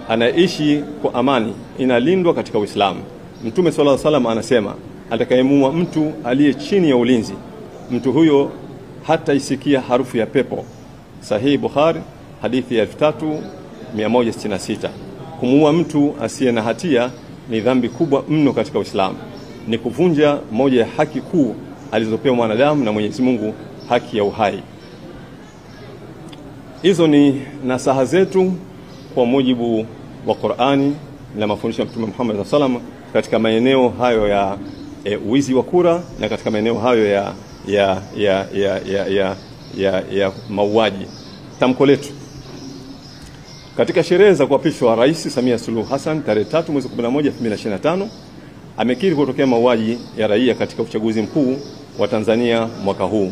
Anaishi kwa amani inalindwa katika Uislamu. Mtume sallallahu alaihi wasallam anasema, atakayemuua mtu aliye chini ya ulinzi, mtu huyo hataisikia harufu ya pepo. Sahihi Bukhari, hadithi ya 3166. Kumuua mtu asiye na hatia ni dhambi kubwa mno katika Uislamu. Ni kuvunja moja ya haki kuu alizopewa mwanadamu na Mwenyezi Mungu, haki ya uhai. Hizo ni nasaha zetu kwa mujibu wa Qur'ani na mafundisho ya Mtume Muhammad sallallahu alaihi wasallam katika maeneo hayo ya uwizi wa kura na katika maeneo hayo ya mauaji. Tamko letu katika sherehe za kuapishwa Rais Samia Suluhu Hassan tarehe 3 mwezi 11 2025 amekiri kutokea mauaji ya raia katika uchaguzi mkuu wa Tanzania mwaka huu.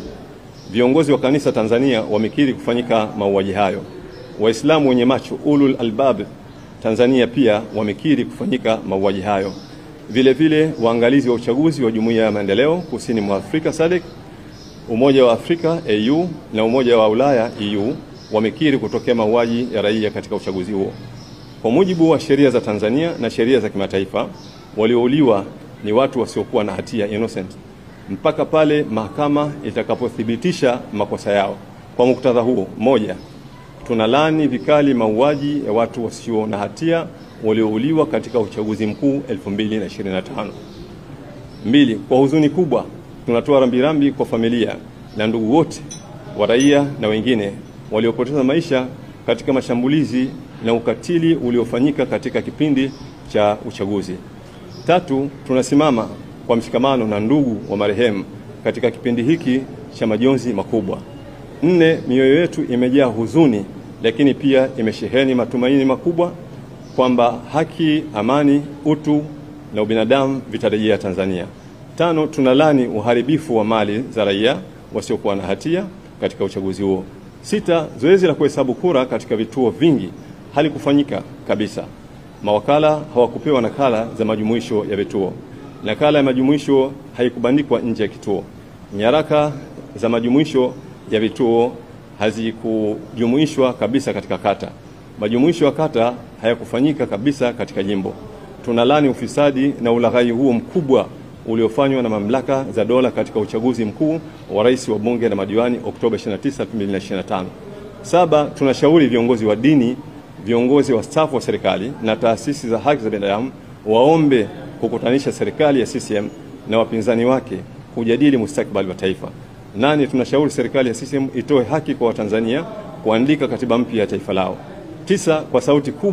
Viongozi wa kanisa Tanzania wamekiri kufanyika mauaji hayo. Waislamu wenye macho ulul albab Tanzania pia wamekiri kufanyika mauaji hayo. Vile vile waangalizi wa uchaguzi wa Jumuiya ya Maendeleo Kusini mwa Afrika SADC, Umoja wa Afrika AU na Umoja wa Ulaya EU wamekiri kutokea mauaji ya raia katika uchaguzi huo. Kwa mujibu wa sheria za Tanzania na sheria za kimataifa, waliouliwa ni watu wasiokuwa na hatia, innocent, mpaka pale mahakama itakapothibitisha makosa yao. Kwa muktadha huo, moja, tunalaani vikali mauaji ya watu wasio na hatia waliouliwa katika uchaguzi mkuu 2025. Mbili, kwa huzuni kubwa tunatoa rambirambi kwa familia na ndugu wote wa raia na wengine waliopoteza maisha katika mashambulizi na ukatili uliofanyika katika kipindi cha uchaguzi. Tatu, tunasimama kwa mshikamano na ndugu wa marehemu katika kipindi hiki cha majonzi makubwa. Nne, mioyo yetu imejaa huzuni, lakini pia imesheheni matumaini makubwa kwamba haki, amani, utu na ubinadamu vitarejea Tanzania. Tano, tunalani uharibifu wa mali za raia wasiokuwa na hatia katika uchaguzi huo. Sita, zoezi la kuhesabu kura katika vituo vingi halikufanyika kabisa. Mawakala hawakupewa nakala za majumuisho ya vituo. Nakala ya majumuisho haikubandikwa nje ya kituo. Nyaraka za majumuisho ya vituo hazikujumuishwa kabisa katika kata. Majumuisho ya kata hayakufanyika kabisa katika jimbo. Tunalani ufisadi na ulaghai huo mkubwa uliofanywa na mamlaka za dola katika uchaguzi mkuu wa rais, wa bunge na madiwani Oktoba 29, 2025. Saba, tunashauri viongozi wa dini, viongozi wa stafu wa serikali na taasisi za haki za binadamu waombe kukutanisha serikali ya CCM na wapinzani wake kujadili mustakabali wa taifa. Nane, tunashauri serikali ya CCM itoe haki kwa Watanzania kuandika katiba mpya ya taifa lao. Tisa, kwa sauti kubwa